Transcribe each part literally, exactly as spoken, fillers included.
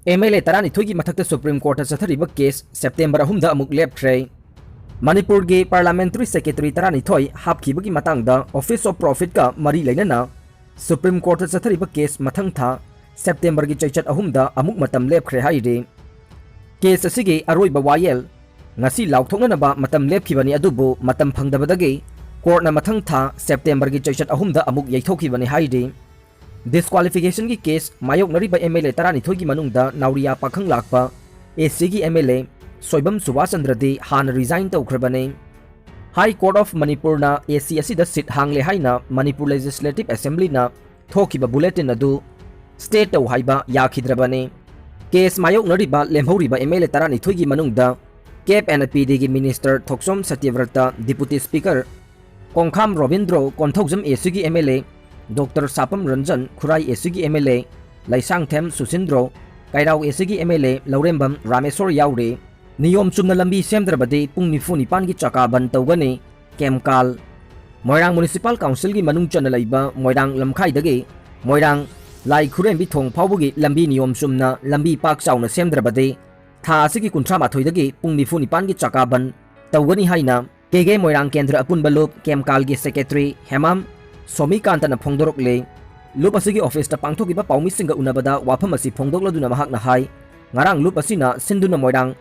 M L A ꯇꯔꯥꯅꯤꯊꯣꯏꯒꯤ ꯃꯊꯛꯇ supreme ꯀꯣꯔꯠꯇ ꯆꯠꯊꯔꯤꯕ case September ꯑꯍꯨꯝꯗ ꯑꯃꯨꯛ ꯂꯦꯞꯈ꯭ꯔꯦ꯫ ꯃꯅꯤꯄꯨꯔꯒꯤ ꯄꯥꯔꯂꯥꯃꯦꯟꯇꯔꯤ ꯁꯦꯀ꯭ꯔꯦꯇꯔꯤ ꯇꯔꯥꯅꯤꯊꯣꯏ ꯍꯥꯞꯈꯤꯕꯒꯤ ꯃꯇꯥꯡꯗ ꯑꯣꯐꯤꯁ ꯑꯣꯐ ꯄ꯭ꯔꯣꯐꯤꯠꯀ ꯃꯔꯤ ꯂꯩꯅꯅ ꯁꯨꯄ꯭ꯔꯤꯝ ꯀꯣꯔꯠꯇ ꯆꯠꯊꯔꯤꯕ ꯀꯦꯁ ꯃꯊꯪ ꯊꯥ ꯁꯦꯞꯇꯦꯝꯕꯔꯒꯤ ꯆꯩꯆꯠ ꯑꯍꯨꯝꯗ ꯑꯃꯨꯛ ꯃꯇꯝ ꯂꯦꯞꯈ꯭ꯔꯦ ꯍꯥꯏꯔꯤ꯫ ꯀꯦꯁ ꯑꯁꯤꯒꯤ ꯑꯔꯣꯏꯕ ꯋꯥꯌꯦꯜ ꯉꯁꯤ ꯂꯥꯎꯊꯣꯛꯅꯅꯕ ꯃꯇꯝ ꯂꯦꯞꯈꯤꯕꯅꯤ, ꯑꯗꯨꯕꯨ ꯃꯇꯝ ꯐꯪꯗꯕꯗꯒꯤ ꯀꯣꯔꯠꯅ ꯃꯊꯪ ꯊꯥ ꯁꯦꯞꯇꯦꯝꯕꯔꯒꯤ ꯆꯩꯆꯠ ꯑꯍꯨꯝꯗ ꯑꯃꯨꯛ ꯌꯩꯊꯣꯛꯈꯤꯕꯅꯤ ꯍꯥꯏꯔꯤ꯫ ꯗꯤꯁꯀ꯭ꯋꯥꯂꯤꯐꯤꯀꯦꯁꯟꯒꯤ ꯀꯦꯁ ꯃꯥꯌꯣꯛꯅꯔꯤꯕ ꯑꯦꯝ ꯑꯦꯜ ꯑꯦ ꯇꯔꯥꯅꯤꯊꯣꯏꯒꯤ ꯃꯅꯨꯡꯗ ꯅꯥꯎꯔꯤꯌꯥ ꯄꯥꯈꯪ ꯂꯥꯛꯄ ꯑꯦ ꯁꯤꯒꯤ ꯑꯦꯝ ꯑꯦꯜ ꯑꯦ ꯁꯣꯏꯕꯝ ꯁꯨꯕꯥꯁ ꯆꯟꯗ꯭ꯔꯗꯤ ꯍꯥꯟꯅ ꯔꯤꯖꯥꯏꯟ ꯇꯧꯈ꯭ꯔꯕꯅꯤ꯫ ꯍꯥꯏ ꯀꯣꯔꯠ ꯑꯣꯐ ꯃꯅꯤꯄꯨꯔꯅ ꯑꯦ ꯁꯤ ꯑꯁꯤꯗ ꯁꯤꯠ ꯍꯥꯡꯂꯦ ꯍꯥꯏꯅ ꯃꯅꯤꯄꯨꯔ ꯂꯦꯖꯤꯁꯂꯦꯇꯤꯚ ꯑꯦꯁꯦꯝꯕ꯭ꯂꯤꯅ ꯊꯣꯛꯈꯤꯕ ꯕꯨꯂꯦꯇꯤꯟ ꯑꯗꯨ ꯁ꯭ꯇꯦ ꯇꯧ ꯍꯥꯏꯕ ꯌꯥꯈꯤꯗ꯭ꯔꯕꯅꯤ꯫ ꯀꯦꯁ ꯃꯥꯌꯣꯛꯅꯔꯤꯕ ꯂꯦꯝꯍꯧꯔꯤꯕ ꯑꯦꯝ ꯑꯦꯜ ꯑꯦ ꯇꯔꯥꯅꯤꯊꯣꯏꯒꯤ ꯃꯅꯨꯡꯗ ꯀꯦꯞ ꯑꯦꯟ ꯄꯤ ꯗꯤꯒꯤ minister Thokchom Satyabrata, deputy speaker Kongkham Robindro, Konthoujam A ꯁꯤꯒꯤ M L A doctor Sapam Ranjan, Khurai A ꯁꯤꯒꯤ M L A Leishangthem Susindro, Keirao A ꯁꯤꯒꯤ ꯑꯦꯝ ꯑꯦꯜ ꯑꯦ ꯂꯧꯔꯦꯝꯕꯝ ꯔꯥꯃꯦꯁꯣꯔ ꯌꯥꯎꯔꯤ꯫ ꯅꯤꯌꯣꯝ ꯆꯨꯝꯅ ꯂꯝꯕꯤ ꯁꯦꯝꯗ꯭ꯔꯕꯗꯤ ꯄꯨꯡ ꯅꯤꯐꯨ ꯅꯤꯄꯥꯟꯒꯤ ꯆꯀꯥ ꯕꯟ ꯇꯧꯒꯅꯤ꯫ ꯀꯦꯝꯀꯥꯜ꯫ ꯃꯣꯏꯔꯥꯡ ꯃ꯭ꯌꯨꯅꯤꯁꯤꯄꯥꯜ ꯀꯥꯎꯟꯁꯤꯜꯒꯤ ꯃꯅꯨꯡ ꯆꯟꯅ ꯂꯩꯕ ꯃꯣꯏꯔꯥꯡ ꯂꯝꯈꯥꯏꯗꯒꯤ ꯃꯣꯏꯔꯥꯡ ꯂꯥꯏ ꯈꯨꯔꯦꯝꯕꯤ ꯊꯣꯡ ꯐꯥꯎꯕꯒꯤ ꯂꯝꯕꯤ ꯅꯤꯌꯣꯝ ꯆꯨꯝꯅ ꯂꯝꯕꯤ ꯄꯥꯛ ꯆꯥꯎꯅ ꯁꯦꯝꯗ꯭ꯔꯕꯗꯤ ꯊꯥ ꯑꯁꯤꯒꯤ ꯀꯨꯟꯊ꯭ꯔꯥ ꯃꯥꯊꯣꯏꯗꯒꯤ ꯄꯨꯡ ꯅꯤꯐꯨ ꯅꯤꯄꯥꯟꯒꯤ ꯆꯀꯥ ꯕꯟ ꯇꯧꯒꯅꯤ ꯍꯥꯏꯅ ꯀꯦꯒꯦ ꯃꯣꯏꯔꯥꯡ ꯀꯦꯟꯗ꯭ꯔ ꯑꯄꯨꯟꯕ ꯂꯨꯞ ꯀꯦꯝꯀꯥꯜꯒꯤ ꯁꯦꯀ꯭ꯔꯦꯇꯔꯤ ꯍꯦꯃꯥꯝ ꯁꯣꯃꯤꯀꯥꯟꯇꯅ ꯐꯣꯡꯗꯣꯔꯛꯂꯤ꯫ ꯂꯨꯞ ꯑꯁꯤꯒꯤ ꯑꯣꯐꯤꯁꯇ ꯄꯥꯡꯊꯣꯛꯈꯤꯕ ꯄꯥꯎꯃꯤꯁꯤꯡꯒ ꯎꯅꯕꯗ ꯋꯥꯐꯝ ꯑꯁꯤ ꯐꯣꯡꯗꯣꯛꯂꯗꯨꯅ ꯃꯍꯥꯛꯅ ꯍꯥꯏ, ꯉꯔꯥꯡ ꯂꯨꯞ ꯑꯁꯤꯅ ꯁꯤꯟꯗꯨꯅ ꯃꯣꯏꯔꯥꯡ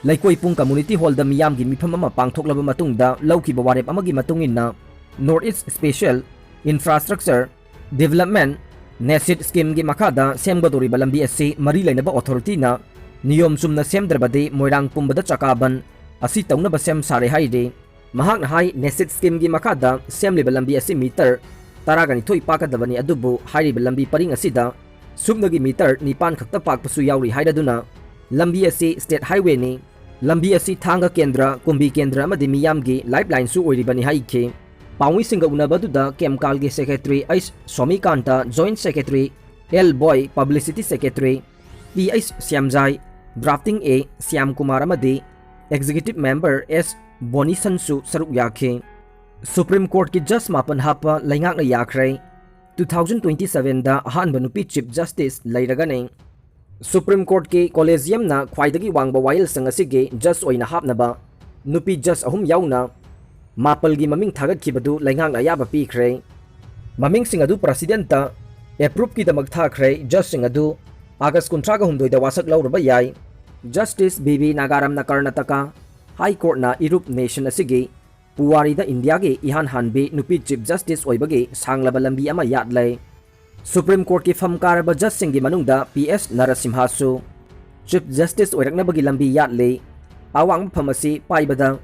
ꯂꯩꯀꯣꯏꯄꯨꯡ ꯀꯝꯃꯨꯅꯤꯇꯤ ꯍꯣꯜꯗ ꯃꯤꯌꯥꯝꯒꯤ ꯃꯤꯐꯝ ꯑꯃ ꯄꯥꯡꯊꯣꯛꯂꯕ ꯃꯇꯨꯡꯗ ꯂꯧꯈꯤꯕ ꯋꯥꯔꯦꯞ ꯑꯃꯒꯤ ꯃꯇꯨꯡ ꯏꯟꯅ North East Special Infrastructure Development, ꯅꯦꯁꯤꯠ ꯁ꯭ꯀꯤꯝꯒꯤ ꯃꯈꯥꯗ ꯁꯦꯝꯒꯗꯧꯔꯤꯕ ꯂꯝꯕꯤ ꯑꯁꯤ ꯃꯔꯤ ꯂꯩꯅꯕ ꯑꯣꯊꯣꯔꯤꯇꯤꯅ ꯅꯤꯌꯣꯝ ꯆꯨꯝꯅ ꯁꯦꯝꯗ꯭ꯔꯕꯗꯤ ꯃꯣꯏꯔꯥꯡ ꯄꯨꯝꯕꯗ ꯆꯀꯥ ꯕꯟ ꯑꯁꯤ ꯇꯧꯅꯕ ꯁꯦꯝ ꯁꯥꯔꯦ ꯍꯥꯏꯔꯤ꯫ ꯃꯍꯥꯛꯅ ꯍꯥꯏ, ꯅꯦꯁꯤꯠ ꯁ꯭ꯀꯤꯝꯒꯤ ꯃꯈꯥꯗ ꯁꯦꯝꯂꯤꯕ ꯂꯝꯕꯤ ꯑꯁꯤ ꯃꯤꯇꯔ ꯇꯔꯥꯒ ꯅꯤꯊꯣꯏ ꯄꯥꯛꯀꯗꯕꯅꯤ, ꯑꯗꯨꯕꯨ ꯍꯥꯏꯔꯤꯕ ꯂꯝꯕꯤ ꯄꯔꯤꯡ ꯑꯁꯤꯗ ꯁꯨꯞꯅꯒꯤ ꯃꯤꯇꯔ ꯅꯤꯄꯥꯟ ꯈꯛꯇ ꯄꯥꯛꯄꯁꯨ ꯌꯥꯎꯔꯤ ꯍꯥꯏꯔꯗꯨꯅ ꯂꯝꯕꯤ ꯑꯁꯤ ꯁ꯭ꯇꯦꯠ ꯍꯥꯏꯋꯦꯅꯤ꯫ ꯂꯝꯕꯤ ꯑꯁꯤ ꯊꯥꯡꯒ ꯀꯦꯟꯗ꯭ꯔ, ꯀꯨꯝꯕꯤ ꯀꯦꯟꯗ꯭ꯔ ꯑꯃꯗꯤ ꯃꯤꯌꯥꯝꯒꯤ ꯂꯥꯏꯐꯂꯥꯏꯟꯁꯨ ꯑꯣꯏꯔꯤꯕꯅꯤ ꯍꯥꯏꯈꯤ꯫ ꯄꯥꯎꯃꯤꯁꯤꯡꯒ ꯎꯅꯕꯗꯨꯗ ꯀꯦꯝꯀꯥꯜꯒꯤ secretary H Somikanta, joint secretary L Boi, publicity secretary T H Shyamjai, drafting A Shyamkumar ꯑꯃꯗꯤ ꯑꯦꯛꯖꯤꯀ꯭ꯌꯨꯇꯤꯚ ꯃꯦꯝꯕꯔ ꯑꯦꯁ ꯕꯣꯅꯤꯁꯟꯁꯨ ꯁꯔꯨꯛ ꯌꯥꯈꯤ꯫ ꯁꯨꯄ꯭ꯔꯤꯝ ꯀꯣꯔꯠꯀꯤ ꯖꯖ ꯃꯥꯄꯟ ꯍꯥꯞꯄ ꯂꯩꯉꯥꯛꯅ ꯌꯥꯈ꯭ꯔꯦ꯫ ꯇꯨ ꯊꯥꯎꯖꯟ ꯇ꯭ꯋꯦꯟꯇꯤ ꯁꯚꯦꯟꯗ ꯑꯍꯥꯟꯕ ꯅꯨꯄꯤ ꯆꯤꯐ ꯖꯁꯇꯤꯁ ꯂꯩꯔꯒꯅꯤ꯫ Supreme Courtꯀꯤ Collegiumꯅ ꯈ꯭ꯋꯥꯏꯗꯒꯤ ꯋꯥꯡꯕ ꯋꯥꯌꯦꯜꯁꯪ ꯑꯁꯤꯒꯤ judge ꯑꯣꯏꯅ ꯍꯥꯞꯅꯕ ꯅꯨꯄꯤ judge ꯑꯍꯨꯝ ꯌꯥꯎꯅ ꯃꯥꯄꯜꯒꯤ ꯃꯃꯤꯡ ꯊꯥꯒꯠꯈꯤꯕꯗꯨ ꯂꯩꯉꯥꯛꯅ ꯑꯌꯥꯕ ꯄꯤꯈ꯭ꯔꯦ꯫ ꯃꯃꯤꯡꯁꯤꯡ ꯑꯗꯨ Presidentꯇ approveꯀꯤꯗꯃꯛ ꯊꯥꯈ꯭ꯔꯦ꯫ Judgeꯁꯤꯡ ꯑꯗꯨ August ꯀꯨꯟꯊ꯭ꯔꯥꯒ ꯍꯨꯝꯗꯣꯏꯗ ꯋꯥꯁꯛ ꯂꯧꯔꯨꯕ ꯌꯥꯏ꯫ Justice ꯕꯤ ꯕꯤ ꯅꯥꯒꯥꯔꯥꯝꯅ ꯀꯔꯅꯥꯇꯀꯥ High Courtꯅ ꯏꯔꯨꯞ nation ꯑꯁꯤꯒꯤ ꯄꯨꯋꯥꯔꯤꯗ ꯏꯟꯗꯤꯌꯥꯒꯤ ꯏꯍꯥꯟ ꯍꯥꯟꯕꯤ ꯅꯨꯄꯤ Chief Justice ꯑꯣꯏꯕꯒꯤ ꯁꯥꯡꯂꯕ ꯂꯝꯕꯤ ꯑꯃ ꯌꯥꯠꯂꯦ꯫ Supreme Courtꯀꯤ ꯐꯝ ꯀꯥꯔꯕ judgeꯁꯤꯡꯒꯤ ꯃꯅꯨꯡꯗ ꯄꯤ ꯑꯦꯁ ꯅꯔꯁꯤꯝꯍꯥꯁꯨ Chief Justice ꯑꯣꯏꯔꯛꯅꯕꯒꯤ ꯂꯝꯕꯤ ꯌꯥꯠꯂꯤ꯫ ꯑꯋꯥꯡꯕ ꯐꯝ ꯑꯁꯤ ꯄꯥꯏꯕꯗ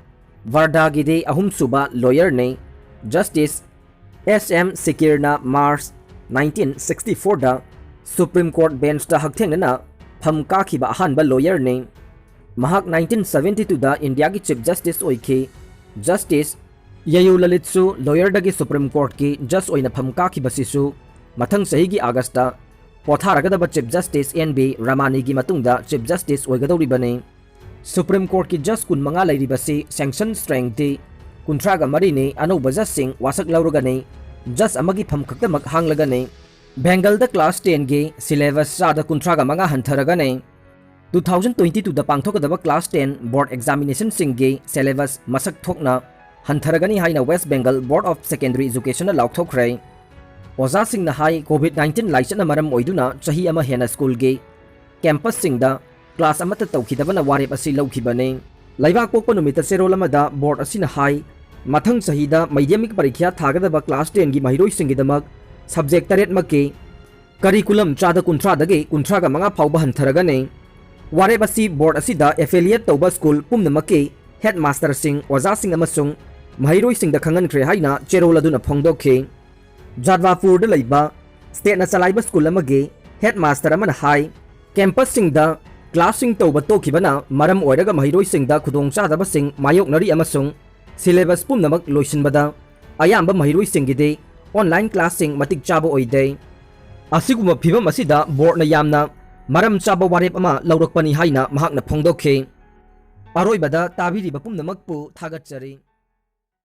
ꯋꯥꯔꯗꯥꯒꯤꯗꯤ ꯑꯍꯨꯝꯁꯨꯕ lawyerꯅꯤ꯫ Justice ꯑꯦꯁ ꯑꯦꯝ ꯁꯤꯀꯤꯔꯅ March nineteen sixty fourꯗ Supreme Court benchꯇ ꯍꯛꯊꯦꯡꯅꯅ ꯐꯝ ꯀꯥꯈꯤꯕ ꯑꯍꯥꯟꯕ lawyerꯅꯤ꯫ ꯃꯍꯥꯛ nineteen seventy twoꯗ ꯏꯟꯗꯤꯌꯥꯒꯤ Chief Justice ꯑꯣꯏꯈꯤ꯫ Justice ꯌꯌꯨ ꯂꯂꯤꯠꯁꯨ lawyerꯗꯒꯤ Supreme Courtꯀꯤ judge ꯑꯣꯏꯅ ꯐꯝ ꯀꯥꯈꯤꯕꯁꯤꯁꯨ ꯃꯊꯪ ꯆꯍꯤꯒꯤ Augustꯇ ꯄꯣꯊꯥꯔꯒꯗꯕ Chief Justice ꯑꯦꯟ ꯕꯤ ꯔꯃꯥꯅꯤꯒꯤ ꯃꯇꯨꯡꯗ Chief Justice ꯑꯣꯏꯒꯗꯧꯔꯤꯕꯅꯤ꯫ Supreme Courtꯀꯤ judge ꯀꯨꯟꯃꯉꯥ ꯂꯩꯔꯤꯕꯁꯤ sanction strengthꯗꯤ ꯀꯨꯟꯊ꯭ꯔꯥꯒ ꯃꯔꯤꯅꯤ꯫ ꯑꯅꯧꯕ judgeꯁꯤꯡ ꯋꯥꯁꯛ ꯂꯧꯔꯒꯅꯤ꯫ Judge ꯑꯃꯒꯤ ꯐꯝ ꯈꯛꯇꯃꯛ ꯍꯥꯡꯂꯒꯅꯤ꯫ Bengalꯗ class tenꯒꯤ syllabus ꯆꯥꯗ ꯀꯨꯟꯊ꯭ꯔꯥꯒ ꯃꯉꯥ ꯍꯟꯊꯔꯒꯅꯤ꯫ Two thousand twenty twoꯗ ꯄꯥꯡꯊꯣꯛꯀꯗꯕ class ten board examinationꯁꯤꯡꯒꯤ syllabus ꯃꯁꯛ ꯊꯣꯛꯅ ꯍꯟꯊꯔꯒꯅꯤ ꯍꯥꯏꯅ West Bengal Board of Secondary Educationꯅ ꯂꯥꯎꯊꯣꯛꯈ꯭ꯔꯦ꯫ ꯑꯣꯖꯥꯁꯤꯡꯅ ꯍꯥꯏ, COVID nineteen ꯂꯥꯏꯆꯠꯅ ꯃꯔꯝ ꯑꯣꯏꯗꯨꯅ ꯆꯍꯤ ꯑꯃ ꯍꯦꯟꯅ schoolꯒꯤ campusꯁꯤꯡꯗ class ꯑꯃꯠꯇ ꯇꯧꯈꯤꯗꯕꯅ ꯋꯥꯔꯦꯞ ꯑꯁꯤ ꯂꯧꯈꯤꯕꯅꯤ꯫ ꯂꯩꯕꯥꯛ ꯄꯣꯛꯄ ꯅꯨꯃꯤꯠꯇ ꯆꯦꯔꯣꯜ ꯑꯃꯗ board ꯑꯁꯤꯅ ꯍꯥꯏ, ꯃꯊꯪ ꯆꯍꯤꯗ ꯃꯩꯗ꯭ꯌꯥꯃꯤꯛ ꯄꯔꯤꯈ꯭ꯌꯥ ꯊꯥꯒꯗꯕ class tenꯒꯤ ꯃꯍꯩꯔꯣꯏꯁꯤꯡꯒꯤꯗꯃꯛ subject ꯇꯔꯦꯠꯃꯛꯀꯤ curriculum ꯆꯥꯗ ꯀꯨꯟꯊ꯭ꯔꯥꯗꯒꯤ ꯀꯨꯟꯊ꯭ꯔꯥꯒ ꯃꯉꯥ ꯐꯥꯎꯕ ꯍꯟꯊꯔꯒꯅꯤ꯫ ꯋꯥꯔꯦꯞ ꯑꯁꯤ board ꯑꯁꯤꯗ affiliate ꯇꯧꯕ school ꯄꯨꯝꯅꯃꯛꯀꯤ headmasterꯁꯤꯡ, ꯑꯣꯖꯥꯁꯤꯡ ꯑꯃꯁꯨꯡ ꯃꯍꯩꯔꯣꯏꯁꯤꯡꯗ ꯈꯪꯍꯟꯈ꯭ꯔꯦ ꯍꯥꯏꯅ ꯆꯦꯔꯣꯜ ꯑꯗꯨꯅ ꯐꯣꯡꯗꯣꯛꯈꯤ꯫ ꯖꯥꯗꯕꯄꯨꯔꯗ ꯂꯩꯕ stateꯅ ꯆꯂꯥꯏꯕ school ꯑꯃꯒꯤ headmaster ꯑꯃꯅ ꯍꯥꯏ, campusꯁꯤꯡꯗ classꯁꯤꯡ ꯇꯧꯕ ꯇꯣꯛꯈꯤꯕꯅ ꯃꯔꯝ ꯑꯣꯏꯔꯒ ꯃꯍꯩꯔꯣꯏꯁꯤꯡꯗ ꯈꯨꯗꯣꯡꯆꯥꯗꯕꯁꯤꯡ ꯃꯥꯌꯣꯛꯅꯔꯤ ꯑꯃꯁꯨꯡ syllabus ꯄꯨꯝꯅꯃꯛ ꯂꯣꯏꯁꯤꯟꯕꯗ ꯑꯌꯥꯝꯕ ꯃꯍꯩꯔꯣꯏꯁꯤꯡꯒꯤꯗꯤ online classꯁꯤꯡ ꯃꯇꯤꯛ ꯆꯥꯕ ꯑꯣꯏꯗꯦ꯫ ꯑꯁꯤꯒꯨꯝꯕ ꯐꯤꯚꯝ ꯑꯁꯤꯗ boardꯅ ꯌꯥꯝꯅ ꯃꯔꯝ ꯆꯥꯕ ꯋꯥꯔꯦꯞ ꯑꯃ ꯂꯧꯔꯛꯄꯅꯤ ꯍꯥꯏꯅ ꯃꯍꯥꯛꯅ ꯐꯣꯡꯗꯣꯛꯈꯤ꯫ ꯑꯔꯣꯏꯕꯗ ꯇꯥꯕꯤꯔꯤꯕ ꯄꯨꯝꯅꯃꯛꯄꯨ ꯊꯥꯒꯠꯆꯔꯤ꯫